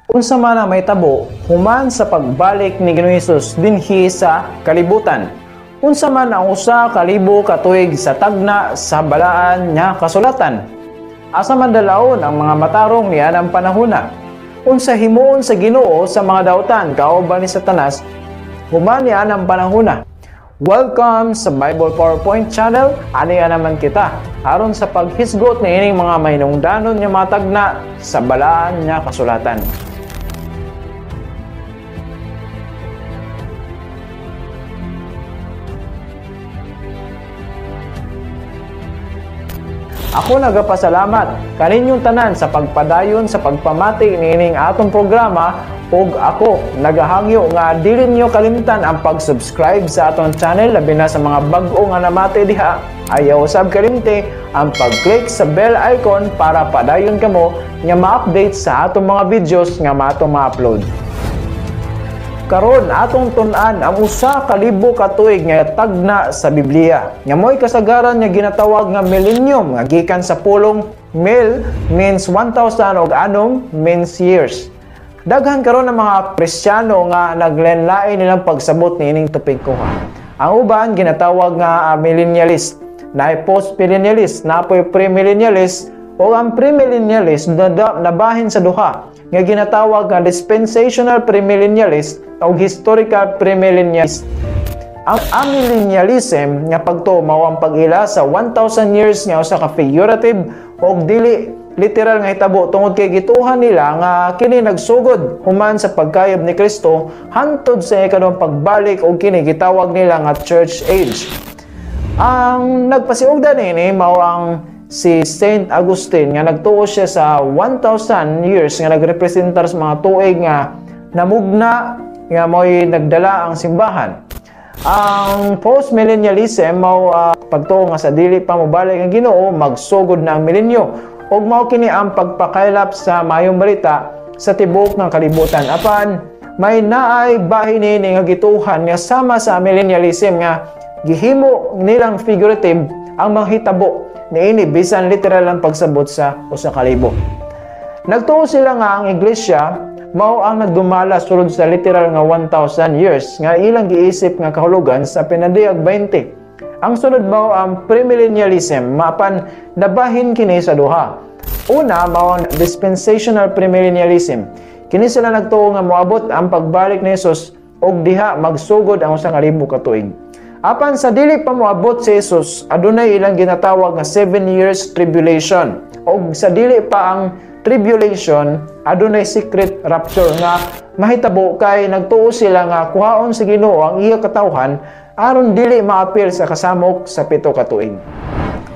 Unsa man ang mahitabo human sa pagbalik ni Ginoong Hesus dinhi sa kalibutan? Unsa man ang 1,000 ka tuig sa tagna sa balaan nga kasulatan? Asa man dalaon ang mga matarong nianang panahona? Unsa himuon sa Ginoo sa mga dautan kauban ni Satanas human nianang panahona? Welcome sa Bible PowerPoint Channel. Ani naman kita aron sa paghisgot niining mga mahinungdanon nga mga tagna sa balaan nga kasulatan. Ako nagapasalamat kaninyong tanan sa pagpadayon sa pagpamati niining atong programa ug ako nagahangyo nga dili niyo kalimtan ang pag-subscribe sa atong channel, labi na sa mga bag-o nga namati diha. Ayaw usab kalimti ang pag-click sa bell icon para padayon kamo nga ma-update sa atong mga videos nga matong ma-upload. Karon atong tun-an ang 1,000 ka tuig nga tagna sa Biblia. Nga mo'y kasagaran nga ginatawag nga millennium nga gikan sa pulong mil means 1,000 ug annum means years. Daghan karon ang mga Kristiyano nga naglain-lain nilang pagsabot niining topikoha. Ang uban ginatawag nga millennialist, naay post-millennialist, napoy premillennialist, o ang premillennialist nabahin sa duha nga ginatawag nga dispensational premillennialist o historical premillennialist. Ang amillennialism nga pagtuo mao ang pag-ila sa 1,000 years nga usa ka figurative o dili literal nga hitabo tungod kay gituhan nila nga kini nagsugod human sa pagkayab ni Kristo hantod sa ikaduhang pagbalik og kini gitawag nila nga church age. Ang nagpasiugda niini mao ang si Saint Augustine nga nagtuo siya sa 1,000 years nga nagrepresentar sa mga tuig nga namugna nga mo'y nagdala ang simbahan. Ang post-millennialism mao pagtuo nga sa dili pa mobalik ang Ginoo magsugod na ang milenyo ug mao kini ang pagpakaylap sa maayong balita sa tibuok ng kalibutan. Apan may naay bahin niini nga gituhan nga sama sa millennialism nga gihimo nilang figurative ang manghitabo niini bisan literal ang pagsabot sa 1,000. Nagtuo sila nga ang iglesia mao ang nagdumala sulod sa literal nga 1,000 years nga ilang giisip nga kahulugan sa Pinadayag 20. Ang sunod mao ang premillennialism, mapan nabahin kini sa duha. Una mao ang dispensational premillennialism. Kini sila nagtuo nga moabot ang pagbalik ni Hesus ug diha magsugod ang 1,000 ka tuig. Apan sa dili pa moabot si Hesus, adunay ilang ginatawag nga 7 years tribulation. Og sa dili pa ang tribulation, adunay secret rapture nga mahitabo kay nagtuo sila nga kuhaon sa Ginoo ang iya katawhan aron dili maapil sa kasamok sa 7 ka tuig.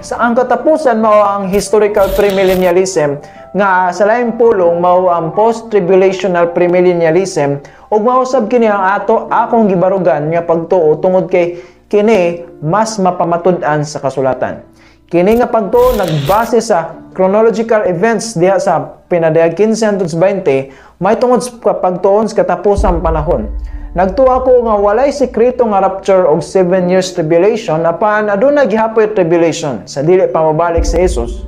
Sa ang katapusan mao ang historical premillennialism nga sa laing pulong mao ang post-tribulational premillennialism ug mao sab kini ang ato akong gibarugan nga pagtuo tungod kay kini mas mapamatud-an sa kasulatan. Kini nga pagtuo nagbase sa chronological events diha sa Pinadayag 15 hangtod 20 may tungod sa pagtuon sa katapusang panahon. Nagtuo ako nga walay sekreto nga rapture og 7 years tribulation apan aduna gihapoy tribulation sa dili pa mobalik si Hesus.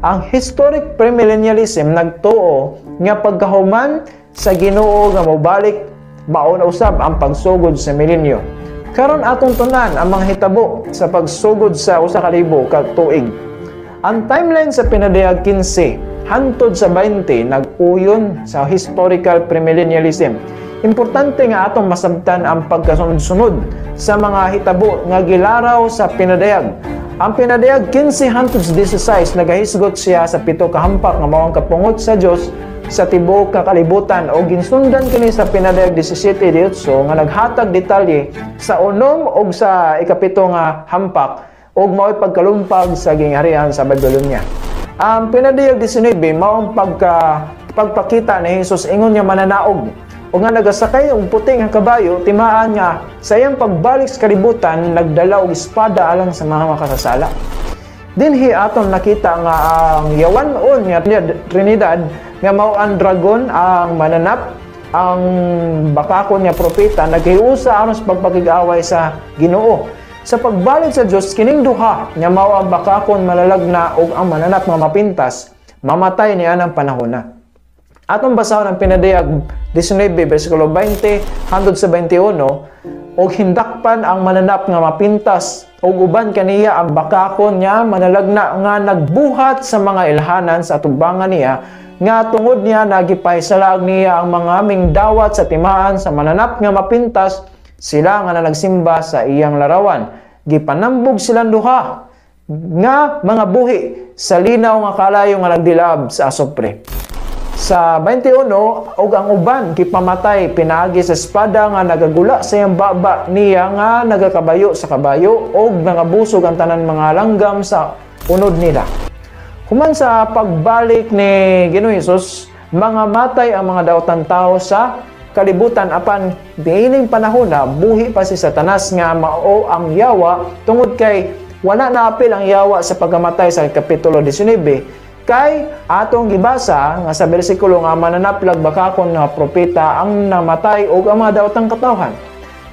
Ang historic premillennialism nagtuo nga pagkahuman sa Ginoo nga mobalik mao na usab ang pagsugod sa milenyo. Karon atong tunan ang mga hitabo sa pagsugod sa 1,000 ka tuig. Ang timeline sa Pinadayag 15 hantod sa 20 nag-uyon sa historical premillennialism. Importante nga atong masabtan ang pagkasunod-sunod sa mga hitabo nga gilaraw sa Pinadayag. Ang Pinadayag 15 hantod 16 nagahisgot siya sa 7 ka hampak nga mao ang kapungot sa Dios sa tibuok nga kalibutan o ginsundan kini sa Pinadayag 17-18 nga naghatag detalye sa unom og sa 7 nga hampak ug mao'y pagkalumpag sa gingharian sa Babylonia. Ang Pinadayag 19 mao ang pagpakita ni Hesus ingon nga mananaog o nga nagasakay og puti nga kabayo, timaan nga sa iyang pagbalik sa kalibutan nagdala og espada alang sa mga makasasala. Dinhi aton nakita nga ang yawan-on nga Trinidad nga mao ang dragon, ang mananap, ang bakakon nga propeta naghiusa aron sa pagpakig-away sa Ginoo. Sa pagbalik sa Dios kining duha nga mao ang bakakon malalagna ug ang mananap nga mapintas mamatay niya ng panahon na. Atong basahon ang Pinadayag 19 bersikulo 20 hangtod sa 21: "Og hindakpan ang mananap nga mapintas ug uban kaniya ang bakakon nga manalagna nga nagbuhat sa mga ilhanan sa atubangan niya, nga tungod niya nagipahisalaag niya ang mga mingdawat sa timaan sa mananap nga mapintas, sila nga nagsimba sa iyang larawan. Gipanambog silang duha nga mga buhi sa linaw nga kalayo nga nagdilab sa asupre." Sa 21, "Og ang uban gipamatay pinaagi sa espada nga nagagula sa iyang baba niya nga nagakabayo sa kabayo, og nangabusog ang tanan mga langgam sa unod nila." Human sa pagbalik ni Ginoong Hesus, mga matay ang mga dautan tao sa kalibutan, apan niining panahon na buhi pa si Satanas nga mao ang yawa, tungod kay wala na apil ang yawa sa pagkamatay sa Kapitulo 19, kay atong gibasa nga sa bersikulo nga mananaplag bakakon nga propeta ang namatay og ang mga daotang katawhan.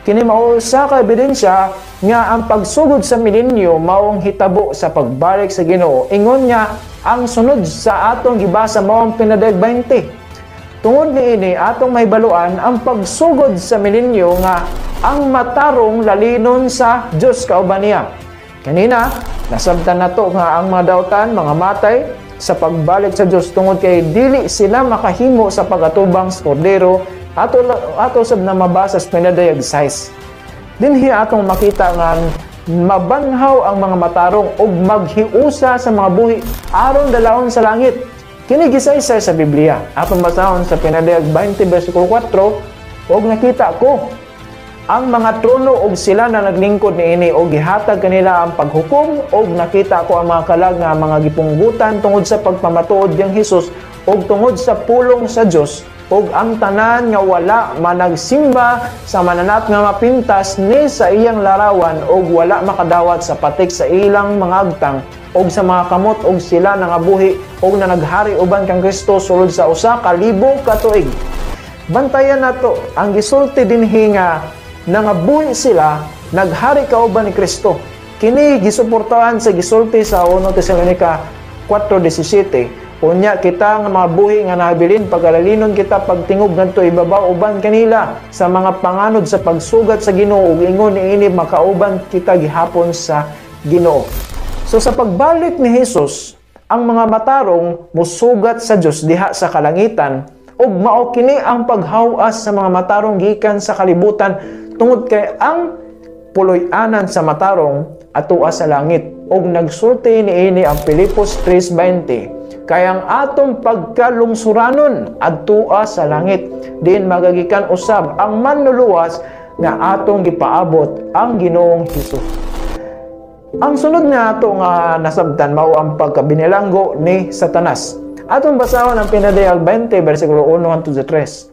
Kini mao usa ka ebidensya nga ang pagsugod sa milenyo maong hitabo sa pagbalik sa Ginoo. Ingon nga ang sunod sa atong gibasa mao ang Pinadayag 20. Tungod niini, atong mahibaluan ang pagsugod sa milenyo nga ang matarong lalinon sa Dios kauban niya. Kanina, nasabtan nato nga ang mga dautan mga matay sa pagbalik sa Dios tungod kay dili sila makahimo sa pagatubang sa Kordero, ato sab na mabasa sa Pinadayag 6. Dinhi atong makita nga mabanhaw ang mga matarong ug maghiusa sa mga buhi aron dalaon sa langit. Kini gisaysay sa Biblia. Atong basahon sa Pinadayag 20 versikulo 4: "Og nakita ko ang mga trono og sila na naglingkod niini, og gihatag kanila ang paghukom, og nakita ko ang mga kalag nga mga gipunggutan tungod sa pagpamatuod kang Hesus og tungod sa pulong sa Dios, ug ang tanan nga wala managsimba sa mananap nga mapintas ni sa iyang larawan og wala makadawat sa patik sa ilang mga agtang og sa mga kamot, og sila nangabuhi og nanaghari uban kang Kristo sulod sa 1,000 ka tuig." Bantayan nato ang gisulti dinhi nga nangabuhi sila, naghari kauban ni Kristo. Kini gisuportahan sa gisulti sa 1 Tesalonica 4:17: "Unya kita nga mga buhi nga nahabilin, pagalalinon kita pagtingog ngadto ibabaw uban kanila sa mga panganod sa pagsugat sa Ginoo, ug ingon niini makauban kita gihapon sa Ginoo." So sa pagbalik ni Hesus, ang mga matarong musugat sa Dios diha sa kalangitan, ug mao kini ang paghawas sa mga matarong gikan sa kalibutan, tungod kay ang puloy-anan sa matarong atua sa langit. Ug nagsulti niini ang Filipos 3:20, "Kay ang atong pagkalungsuranon adtua sa langit, diin magagikan usab ang manluluwas nga atong gipaabot, ang Ginoong Hesus." Ang sunod nga ato nga nasabtan mao ang pagkabinilanggo ni Satanas. Atong basahon ang Pinadayag 20 bersikulo 1 hangtod sa 3.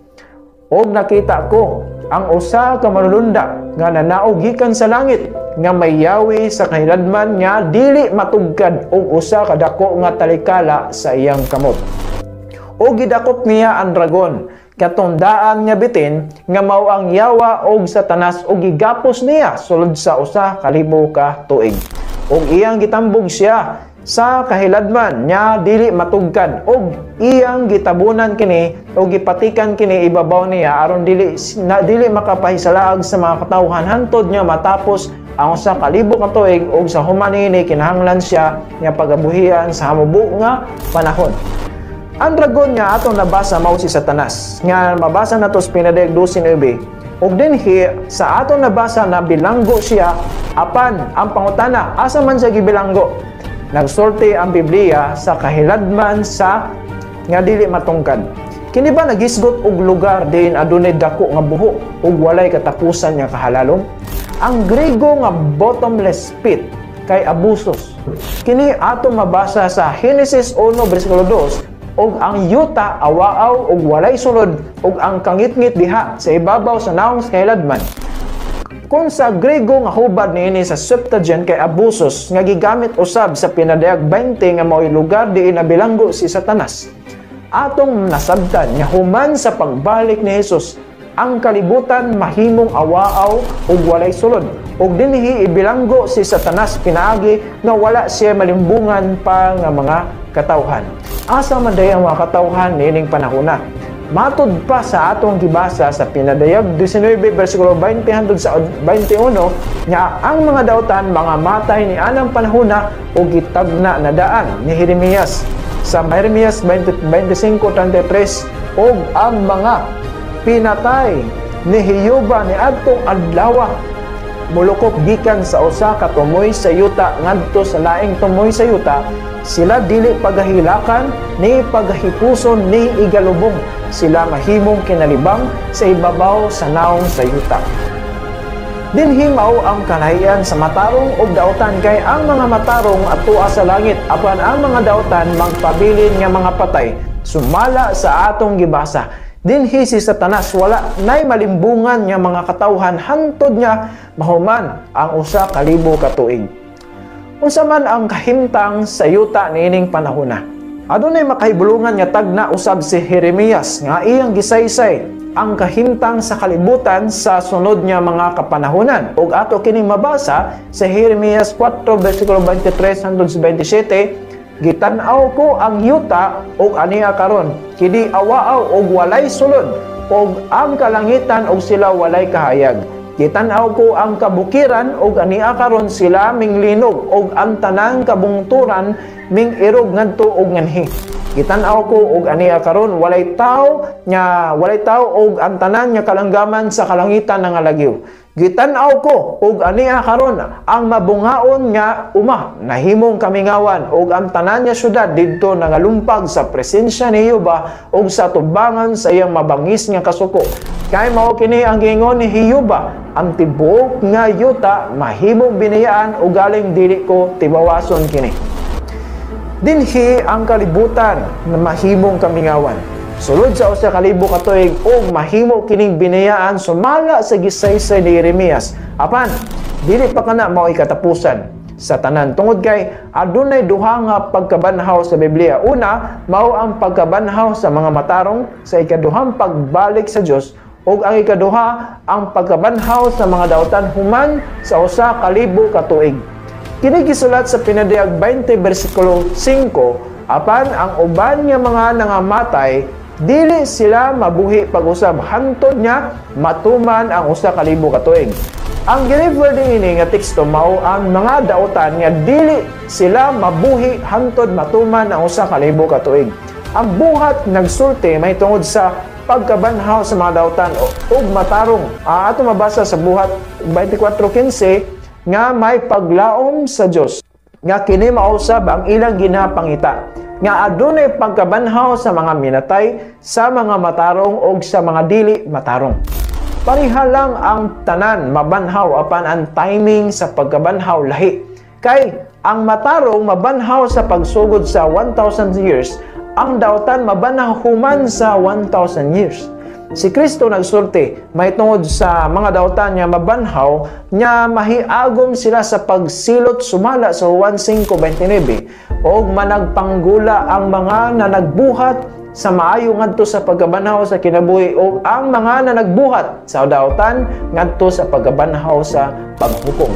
"Og nakita ko ang usa ka manulunda nga nanaog gikan sa langit nga may yawi sa kahiladman nga dili matugkad og usa ka dako nga talikala sa iyang kamot. O gidakop niya ang dragon, katong daan nga bitin nga mao ang yawa og Satanas, og gigapos niya sulod sa 1,000 ka tuig. Og iyang gitambog siya sa kahiladman nya dili matugkad, og iyang gitabunan kini og gipatikan kini ibabaw niya aron dili makapahisalaag sa mga katawhan hantod nga matapos ang 1,000 ka tuig, og sa human niini kinahanglan siya nga pagabuhian sa hamubo nga panahon." Ang dragon nga atong nabasa mao si Satanas nga mabasa nato sa Pinadayag 12:9. Ug dinhi sa atong nabasa na bilanggo siya, apan ang pangutana, asa man siya gibilanggo? Nagsulti ang Biblia sa kahiladman sa nga dili matungkad. Kini ba nagisgot og lugar diin adunay dako nga buho ug walay katapusan nga kahalalom? Ang Grego nga bottomless pit kay abusos. Kini ato mabasa sa Henesis 1 bersikulo 2: "Og ang yuta awaaw ug walay sulod, ug ang kangitngit diha sa ibabaw sa nawong sa kahiladman." Kung sa Grego nga hubad niini sa Septuagint kay abusos nga gigamit usab sa Pinadayag 20 nga mao'y lugar diin nabilanggo si Satanas. Atong nasabtan nga human sa pagbalik ni Hesus, ang kalibutan mahimong awaaw ug walay sulod, ug dinhi ibilanggo si Satanas pinaagi nga wala siya malimbungan pa nga mga katawhan. Asa man diay ang mga katawhan niining panahona? Matud pa sa atong gibasa sa Pinadayag 19 versikulo 20 hangtod sa 21 nga ang mga dautan mga matay ni anang panahona ug gitagna na daan ni Jeremias sa Jeremias 25:33, ug ang mga pinatay ni Jehova ni adtong adlaw mulukop gikan sa usa ka tumoy sa yuta ngadto sa laing tumoy sa yuta. Sila dili pagahilakan ni pagahipuson ni igalubong, sila mahimong kinalibang sa ibabaw sa naong sa yuta. Dinhi mao ang kalahian sa matarong ug dautan, kay ang mga matarong atua sa langit, apan ang mga dautan magpabilin nga mga patay, sumala sa atong gibasa. Dinhi si Satanas wala nay malimbungan nga mga katawhan hantod nga mahuman ang 1,000 ka tuig. Unsa man ang kahimtang sa yuta niining panahona? Adunay makahibulungan nga tagna usab si Jeremias nga iyang gisaysay ang kahimtang sa kalibutan sa sunod nga mga kapanahonan. Ug ato kining mabasa sa Jeremias 4 versikulo 23 hangtod sa 27, "Gitan-aw ko ang yuta ug ania karon kini awaaw og walay sulod, ug ang kalangitan og sila walay kahayag. Gitan-aw ko ang kabukiran ug ania karon sila minglinog, ug ang tanang kabungturan ming-irog ngadto og nganhi. Gitan-aw ko og ania karon walay tawo, ug ang tanan nga kalanggaman sa kalangitan nangalagyo. Gitan-aw ko og ania karon ang mabungaon nga uma nahimong kamingawan, ug ang tanan nga syudad didto nangalumpag sa presensya ni Jehova ug sa tubangan sa iyang mabangis nga kasuko. Kay mao kini ang giingon ni Jehova, ang tibuok nga yuta mahimong binayaan, ug galing dili ko tibawason kini." Dinhi ang kalibutan na mahimong kamingawan sulod sa 1,000 ka tuig ug mahimo kining binayaan sumala sa gisaysay ni Jeremias. Apan dili pa kana mao'y katapusan sa tanan, tungod kay adunay duha nga pagkabanhaw sa Biblia. Una, mao ang pagkabanhaw sa mga matarong sa ikaduhang pagbalik sa Dios, ug ang ikaduha ang pagkabanhaw sa mga dautan human sa 1,000 ka tuig. Kini gisulat sa Pinadayag 20 versikulo 5, "Apan ang uban nga mga nangamatay, dili sila mabuhi pag-usab hantod nga matuman ang 1,000 ka tuig." Ang gi-refer niini nga teksto mao ang mga dautan nga dili sila mabuhi hantod matuman ang 1,000 ka tuig. Ang Buhat nagsulti may tungod sa pagkabanhaw sa mga dautan ug matarong. Ato mabasa sa Buhat 24:15 nga may paglaom sa Dios nga kini mausab ang ilang ginapangita, nga adunay pagkabanhaw sa mga minatay, sa mga matarong ug sa mga dili matarong. Pareha lang ang tanan mabanhaw, apan ang timing sa pagkabanhaw lahi. Kay ang matarong mabanhaw sa pagsugod sa 1,000 years, ang dautan mabanhaw human sa 1,000 years. Si Kristo nagsulti may tungod sa mga dautan nga mabanhaw nga mahiagom sila sa pagsilot sumala sa Juan 5:29, og managpanggula ang mga nanagbuhat sa maayo ngadto sa pagkabanhaw sa kinabuhi, ug ang mga nanagbuhat sa dautan ngadto sa pagkabanhaw sa paghukom.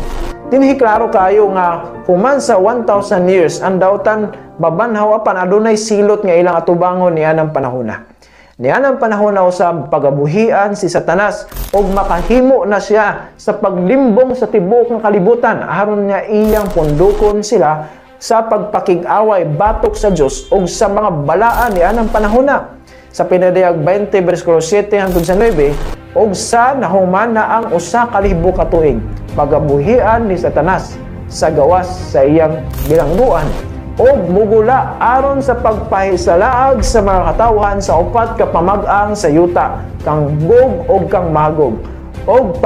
Dinhi klaro kayo nga human sa 1,000 years ang dautan mabanhaw, apan adunay silot nga ilang atubangon nianang panahona. Nianang panahon na usab pagabuhian si Satanas ug makahimo na siya sa paglimbong sa tibuok ng kalibutan aron nga iyang pundukon sila sa pagpakig-away batok sa Dios ug sa mga balaan nianang panahona. Sa Pinadayag 20 versikulo 7 hangtod sa 9, "Og sa nahuman na ang 1,000 ka tuig, pagabuhian ni Satanas sa gawas sa iyang bilangguan og mugula aron sa pagpahisalaag sa mga katawhan sa upat ka pamag-ang sa yuta, kang Gog og kang Magog, og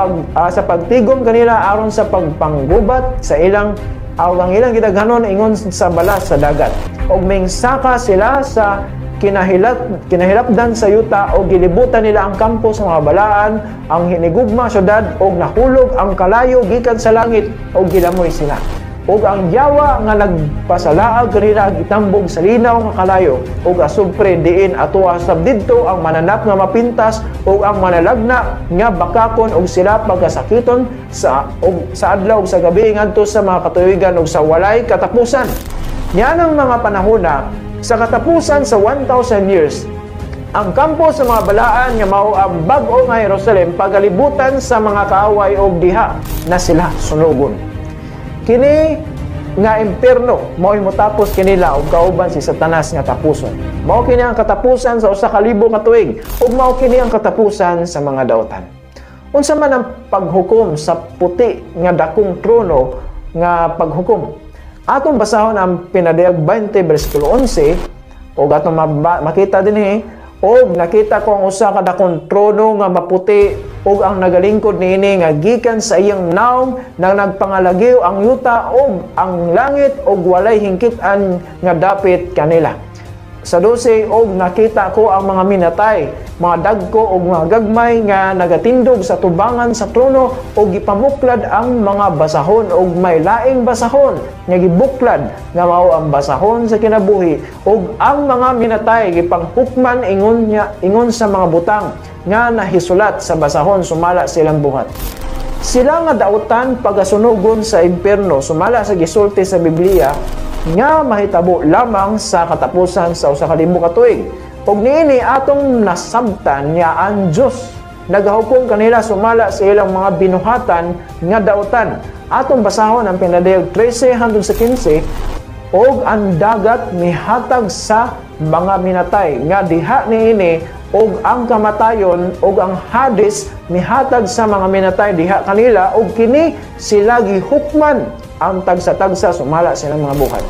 sa pagtigom kanila aron sa pagpanggubat sa ilang ang ilang gidaghanon ingon sa balas sa dagat. Og mingsaka sila sa kinahilapdan sa yuta, og gilibutan nila ang kampo sa mga balaan, ang hinigugma syudad, og nahulog ang kalayo gikan sa langit og gilamoy sila. Ug ang yawa nga nagpasalaag kanila gitambog sa linaw nga kalayo ug asupre, diin atoa sab didto ang mananap nga mapintas ug ang manalagna nga bakakon, ug sila pagkasakiton sa adlaw ug sa gabi ngadto sa mga katuigan ug sa walay katapusan." Nianang mga panahona sa katapusan sa 1,000 years, ang kampo sa mga balaan nga mao ang bag-o nga Jerusalem pagalibutan sa mga kaaway og diha na sila sunugon. Kini nga impierno mao'y motapos kanila og kauban si Satanas nga tapuson. Mao kini ang katapusan sa 1,000 ka tuig ug mao kini ang katapusan sa mga dautan. Unsa man ang paghukom sa puti nga dakong trono nga paghukom? Atong basahon ang Pinadayag 20 bersikulo 11 ug atong makita dinhi, "Og nakita ko ang usa ka dakong trono nga maputi ug ang nagalingkod niini nga gikan sa iyang nawong nang nagpangalagiw ang yuta ug ang langit ug walay hingkitan nga dapit kanila." Sa 12, "Og nakita ko ang mga minatay, mga dagko ug mga gagmay nga nagatindog sa tubangan sa trono ug gipamuklad ang mga basahon, ug may laing basahon nga gibuklad nga mao ang basahon sa kinabuhi, ug ang mga minatay gipanghukman ingon sa mga butang nga nahisulat sa basahon sumala silang buhat. Sila nga dautan pagasunugon sa impierno sumala sa gisulti sa Biblia nga mahitabo lamang sa katapusan sa 1,000 ka tuig. Ug niini atong nasabtan nga ang Dios nagahukom kanila sumala sa ilang mga binuhatan nga dautan. Atong basahon ang Pinadayag 13 hangtod sa 15, "Og ang dagat mihatag sa mga minatay nga diha niini, ug ang kamatayon ug ang Hades mihatag sa mga minatay diha kanila, ug kini sila gihukman ang tagsa-tagsa sumala silang mga buhat."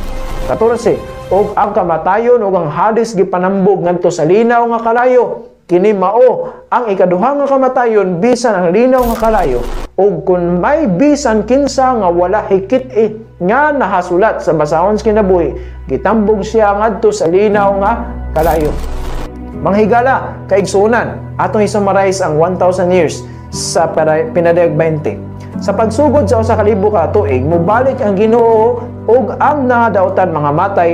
14, "Ug ang kamatayon ug ang Hades gipanambog ngadto sa linaw nga kalayo. Kini mao ang ikaduha nga kamatayon, bisan ang linaw nga kalayo. Ug kun may bisan kinsa nga wala hikit nga nahasulat sa basahon sa kinabuhi, gitambog siya ngadto sa linaw nga kalayo." Manghigala, kaigsuonan, atong i-summarize ang 1,000 years sa Pinadayag 20. Sa pagsugod sa 1,000 ka tuig, mobalik ang Ginoo ug ang nadautan mga matay,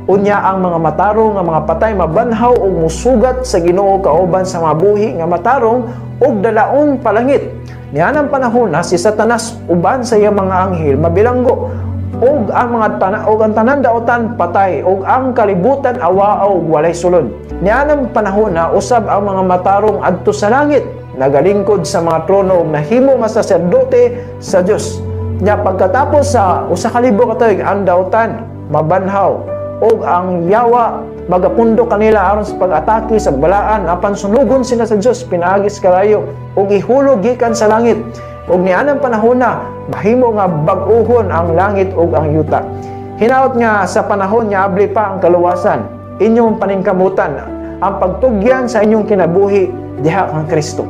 unya ang mga matarong nga mga patay mabanhaw ug musugat sa Ginoo kauban sa mga buhi nga matarong ug dalaon palangit. Nianang panahon na si Satanas uban sa iyang mga anghel mabilanggo ug ang mga ug ang tanan dautan patay ug ang kalibutan awaaw ug walay sulod. Nianang panahon na usab ang mga matarong adto sa langit, nagalingkod sa mga trono ug nahimo nga saserdote sa Dios. Nya pagkatapos sa 1,000 ka tuig, ang dautan mabanhaw ug ang yawa magapundo kanila aron sa pag-atake sa balaan, apan sunugon sila sa Dios pinaagi sa kalayo ug ihulog gikan sa langit. Ug nianang panahon na mahimo nga bag-ohon ang langit ug ang yuta. Hinaot nga sa panahon nga abli pa ang kaluwasan, inyong paningkamutan ang pagtugyan sa inyong kinabuhi diha kang Kristo.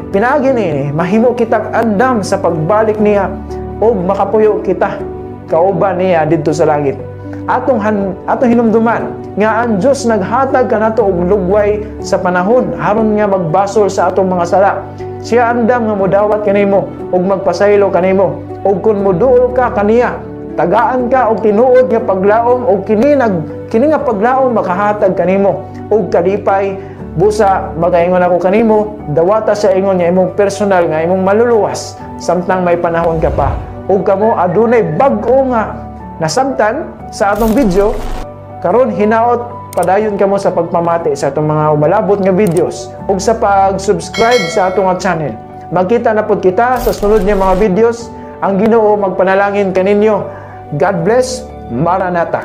Pinaagi niini mahimo kitang andam sa pagbalik niya ug makapuyo kita kauban niya didto sa langit. Atong hinumduman nga ang Dios naghatag kanato og lugway sa panahon aron nga magbasol sa atong mga sala. Siya andam nga modawat kanimo ug magpasaylo kanimo, ug kun moduol ka kaniya, tagaan ka og tinuod nga paglaom, ug kini nga paglaom makahatag kanimo og kalipay. Busa magaingon ako kanimo, dawata sa ingon nga imong personal nga imong maluluwas samtang may panahon ka pa. Ug kamo adunay bag-o nga nasabtan sa atong video karon, hinaot padayon kamo sa pagpamati sa atong mga umalabot nga videos ug sa pag-subscribe sa atong channel. Magkita na pud kita sa sunod nga mga videos. Ang Ginoo magpanalangin kaninyo. God bless. Maranatha.